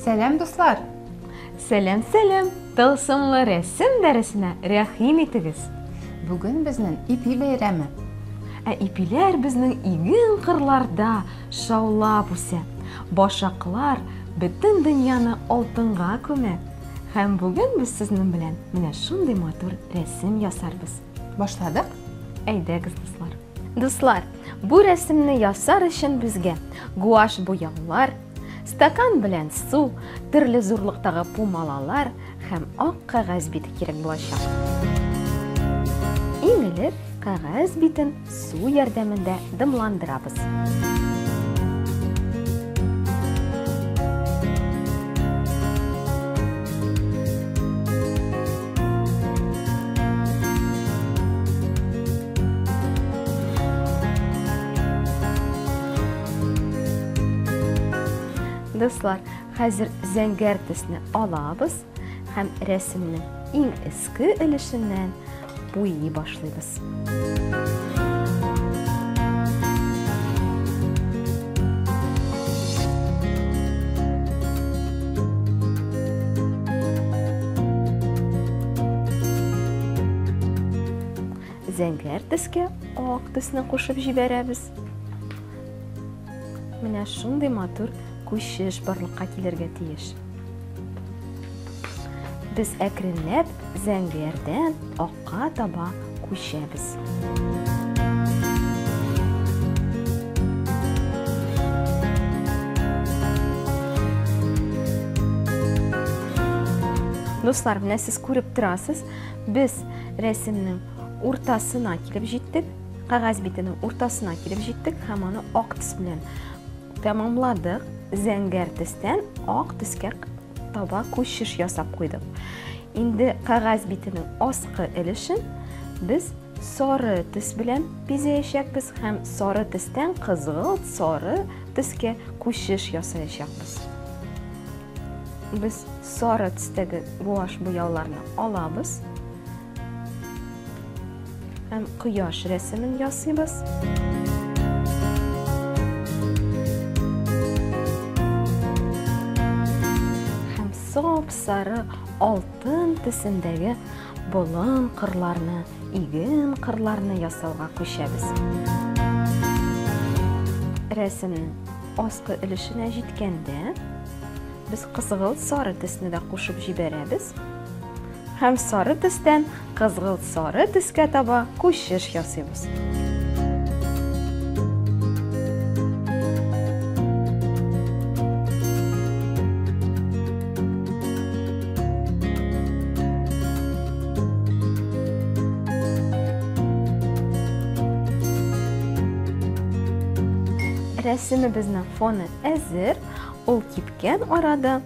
Сәлам, дуслар! Сәлам, сәлам! Тылсымлы рәсем дәресенә рәхим итегез! Бүген безнең ипи бәйрәме. Ә ипиләр безнең иген кырларда шаулап үсә. Башаклар бөтен дөньяны алтынга күмә. Һәм бүген без сезнең белән менә шундый матур рәсем ясарбыз. Башладык? Әйдәгез, дуслар. Дуслар, бу рәсемне ясар өчен безгә гуашь буяулар, стакан белән су, төрле зурлыктагы пумалалар һәм ак кәгазь бите кирәк булачак. Иң элек кәгазь битен су ярдәмендә дымландырабыз. Дуслар, хәзер зәңгәр төсне алабыз һәм рәсемнең иң өске өлешеннән буйый башлыйбыз. Зәңгәр төскә ак төсне кушып җибәрәбез. Менә шундый матур күчеш барлыкка килергә тиеш. Без әкренләп зәңгәрдән акка таба күчәбез. Дуслар, менә сез күреп торасыз, без рәсемнең уртасына килеп җиттек, кәгазь битенең уртасына килеп җиттек һәм аны ак төс белән тәмамладык. Зәңгәр төстән ак төскә таба күчеш ясап куйдык. Инде кәгазь битенең аскы өлешен без сары төс белән бизәячәкбез һәм сары төстән кызгылт сары төскә күчеш ясаячакбыз. Без сары төстәге гуашь буяуларны алабыз һәм кояш рәсемен ясыйбыз. Һәм сап-сары алтын төсендәге болын кырларны, иген кырларны ясауга күчәбез. Рәсемнең аскы өлешенә җиткәндә, без кызгылт сары төсне дә кушып җибәрәбез. Һәм сары төстән кызгылт сары төскә таба күчеш ясыйбыз. Рәсемебезнең фоны әзер, ул кипкән арада,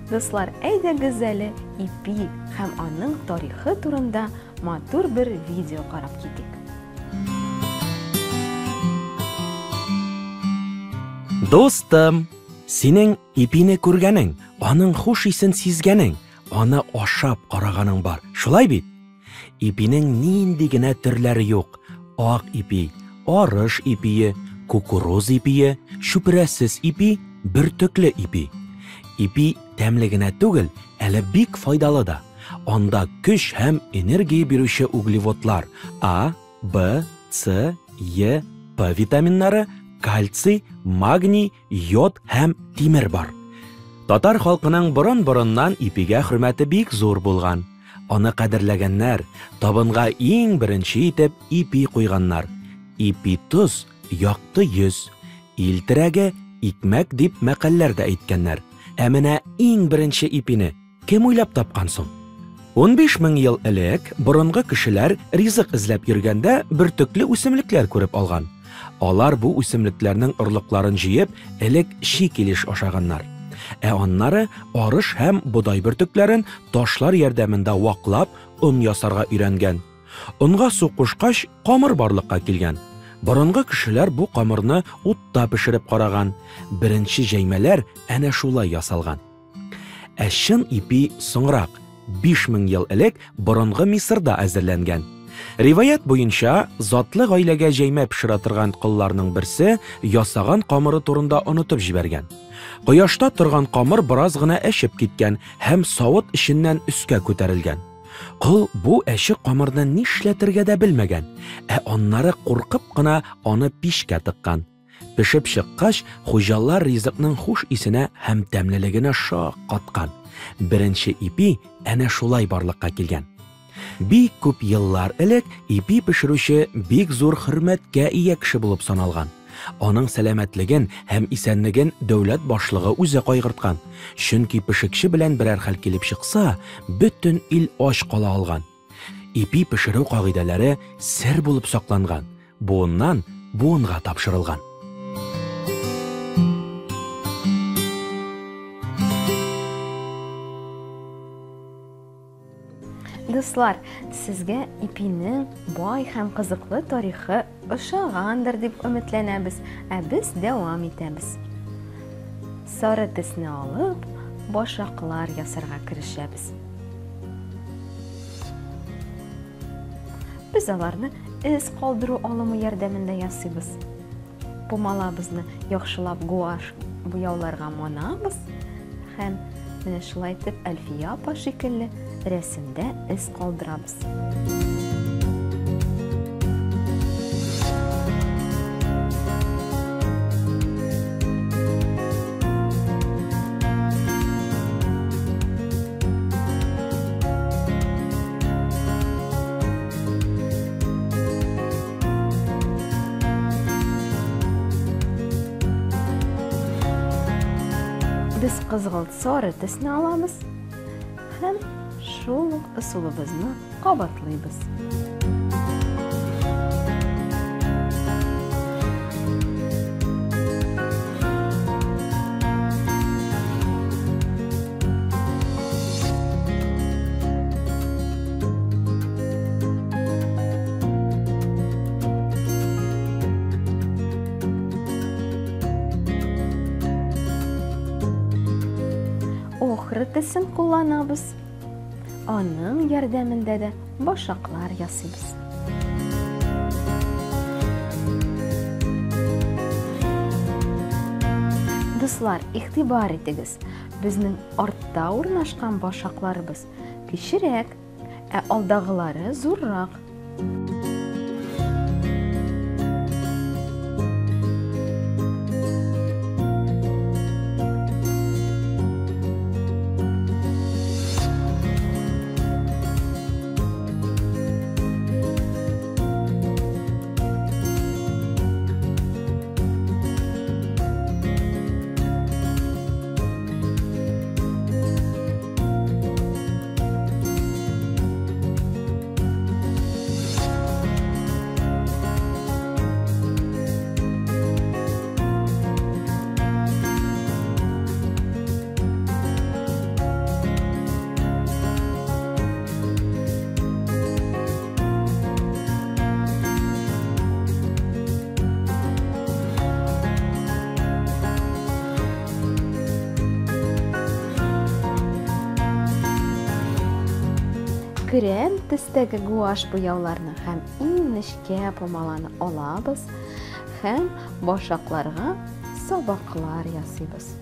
дуслар, әйдәгез әле ипи һәм аның тарихы турында матур бер видео карап китик. Дустым, синең ипине күргәнең, аның хуш исен сизгәнең, аны ашап караганың бар, шулай бит? Ипинең нинди генә төрләре юк. Ак ипи, арыш ипие, кукуруз ипие, чүпрәсез ипи, бөртекле ипи. Ипи тәмле генә түгел, әле бик файдалы да. Анда көч һәм энергия бирүче углеводлар А, Б, С, Е, П витаминнары, кальций, магний, йод һәм тимер бар. Татар халкының борын-борыннан ипигә хөрмәте бик зур булган. Аны кадерләгәннәр, табынга иң беренче итеп ипи куйганнар. Ипи тоз, якты йөз, ил терәге, икмәк дип мәкальләр дә әйткәннәр. Ә менә иң беренче ипине кем уйлап тапкан соң? 15 мең ел элек борынгы кешеләр ризык эзләп йөргәндә бөртекле үсемлекләр күреп алган. Алар бу үсемлекләрнең орлыкларын җыеп, элек чи килеш ашаганнар. Ә аннары арыш һәм бодай бөртекләрен ташлар ярдәмендә ваклап, он ясарга өйрәнгән. Онга су кушкач, камыр барлыкка килгән. Борынгы кешеләр бу камырны утта пешереп караган. Беренче җәймәләр әнә шулай ясалган. Ә чын ипи соңрак, 5000 ел элек борынгы Мисырда әзерләнгән. Риваять буенча, затлы гаиләгә җәймә пешерә торган колларның берсе ясаган камыры турында онытып җибәргән. Кояшта торган камыр бераз гына әчеп киткән һәм савыт эченнән өскә күтәрелгән. Кол бу әче камырны нишләтергә дә белмәгән, ә аннары куркып кына аны пичкә тыккан. Пешеп чыккач, хуҗалар ризыкның хуш исенә һәм тәмлелегенә шак каткан. Беренче ипи әнә шулай барлыкка килгән. Бик күп еллар элек ипи пешерүче бик зур хөрмәткә ия кеше булып саналган. Аның сәламәтлеген һәм исәнлеген дәүләт башлыгы үзе кайгырткан. Чөнки пешекче белән берәр хәл килеп чыкса, бөтен ил ач кала алган. Ипи пешерү кагыйдәләре сер булып сакланган, буыннан буынга тапшырылган. Дуслар, сезгә ипинең бай һәм кызыклы тарихы ошагандыр дип өметләнәбез, ә без дәвам итәбез. Сары төсне алып, башаклар ясарга керешәбез. Без аларны эз калдыру алымы ярдәмендә ясыйбыз. Пумалабызны яхшылап гуашь буяуларга манабыз һәм менә шулай итеп Әлфия апа шикелле рәсемдә эз калдырабыз. Без кызгылт сары төсне алабыз һәм шул ук ысулыбызны кабатлыйбыз. Охра төсен кулланабыз. Аның ярдәмендә дә башаклар ясыйбыз. Дуслар, игътибар итегез, безнең артта урнашкан башакларыбыз кечерәк, ә алдагылары зуррак. Көрән төстәге гуашь буяуларны һәм иң нечкә пумаланы алабыз һәм башакларга сабаклар ясыйбыз.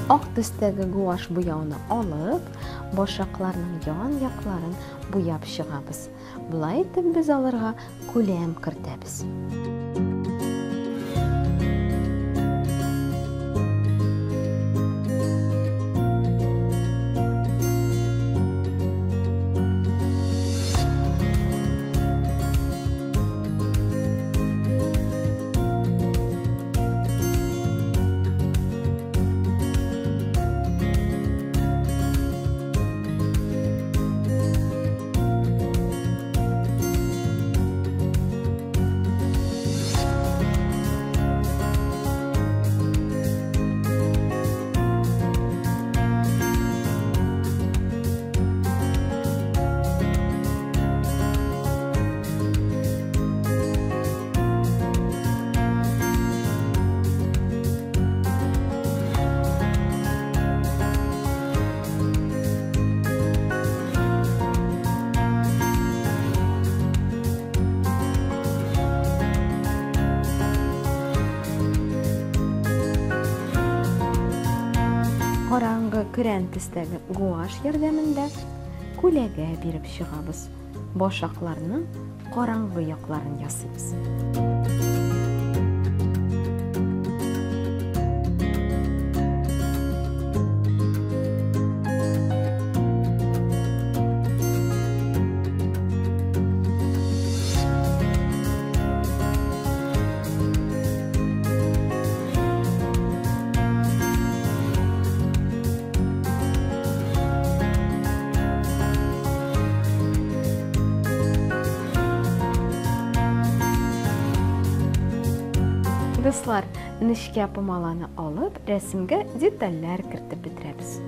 Ак төстәге гуашь буяуны алып, башакларның ян якларын буяп чыгабыз. Болай итеп без аларга күләм кертәбез. Көрән төстәге гуашь ярдәмендә күләгә биреп чыгабыз. Башакларның караңгы якларын ясыйбыз. Дуслар, нечкә пумаланы алып, рәсемгә детальләр кертеп бетерәбез.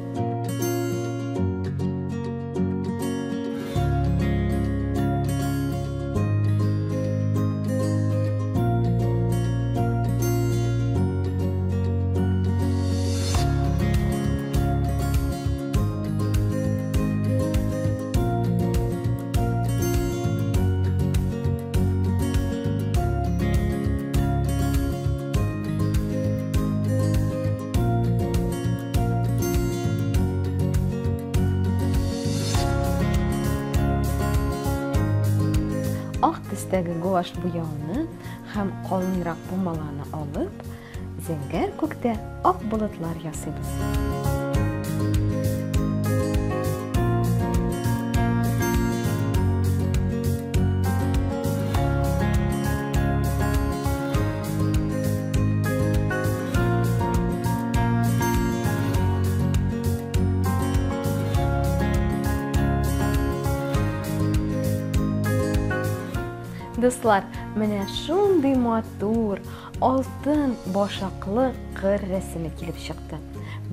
Ак төстәге гуашь буяуны һәм калынрак пумаланы алып, зәңгәр күктә ак болытлар ясыйбыз. Дуслар, менә шундый матур, алтын башаклы кыр рәсеме килеп чыкты.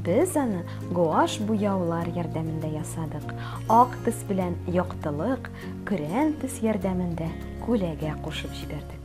Без аны гуашь буяулар ярдәмендә ясадык. Ак төс белән яктылык, көрән төс ярдәмендә күләгә кушып җибәрдек.